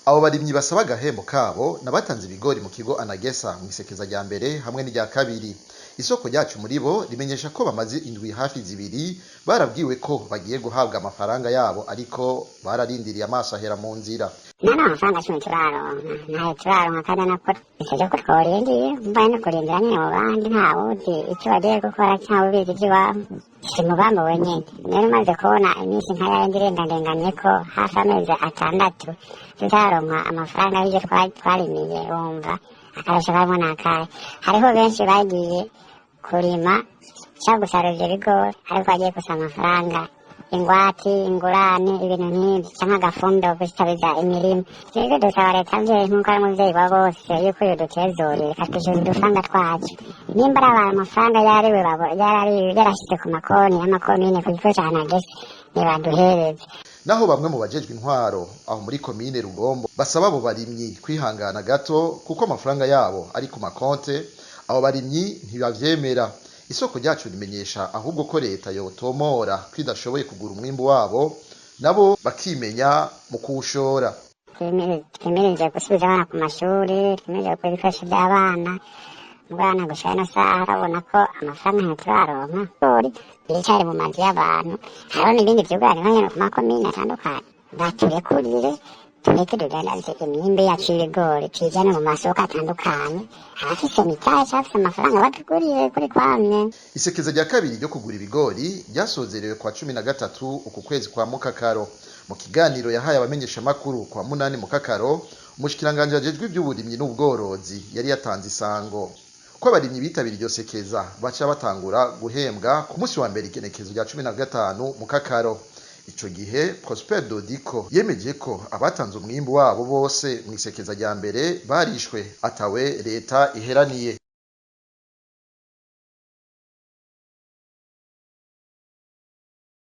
Abo barimyi basaba agahembo kabo n'abatanze ibigori mu kigo Anagesa mw'isekeza rya mbere hamwe n'irya kabiri. Isoko ryacu muri bo rimenyesha ko bamaze indwi hafi zibiri barabwiwe ko bagiye guhabwa amafaranga yabo, ariko bararindiriye amaso ahera mu nzira. Nta n'amafaranga cumi turaronka, ntayo turaronka, kandi nako bisabye ko tworindiriye mbaye no kurindira nyene mu bandi, ntawuzi ico bagiye gukora cyangwa ubizi ivy'iwabo si umugambi wenyene. Rero umaze kubona iminsi nka yayindi irengandenganye ko hafi amezi 6 tutaronka amafaranga y'ivyo twarimiye, wumva akarusho karimwo n'akahe? Hariho benshi bagiye kurima cyangwa gusarura ivyo bigori, ariko bagiye gusaba amafaranga ingwati, ingurane, ibintu nk'ibyo, cyangwa agafundo gusitabiza imirima. Twebwe dusaba leta mvyeyi, nk'uko ari umuvyeyi wa bose, yuko yodutezurira ikatwishyuza udufaranga twacu. Nimba ari abantu amafaranga yariwe yarashyize ku makonti y'amakomine ku gikoresho ahanagese, nibaduhereze. Naho bamwe mu bajejwe intwaro aho muri komine Rugombo basaba abo barimyi kwihangana gato kuko amafaranga yabo ari ku makonte, abo barimyi ntibavyemera. Isoko ryacu rimenyesha ahubwo ko leta yotomora ko idashoboye kugura umwimbu wabo, nabo bakimenya mu kuwushora. Twimirije gusubiza abana ku mashuri, twimirije gukora ibikoresho by'abana mugana gushika ino saha urabona ko amafaranga ntituraronka, biracari mu mazu y'abantu. Hariho n'ibindi vyugaraniwe nyene ku makomine atandukanye. Baturekurire tureke tudandaze imyimbe yacu y'ibigori, tuyijane mu masoko atandukanye, abafise imitahe canke abafise amafaranga batugurire kuri kwamye. Isekeza rya kabiri ryo kugura ibigori ryasozerewe kwa 13 uku kwezi kwa Mukakaro. Mu kiganiro yahaye abamenyeshamakuru kwa 8 Mukakaro, umushikiranganji ajejwe ivy'uburimyi n'ubworozi yari yatanze isango ko abarimyi bitabira iryo sekeza baca batangura guhembwa ku munsi wa mbere, igenekezo rya 15 Mukakaro. Ico gihe Prosper Dodiko yemeje ko abatanze umwimbu wabo bose mw'isekeza rya mbere barishwe atawe leta iheraniye.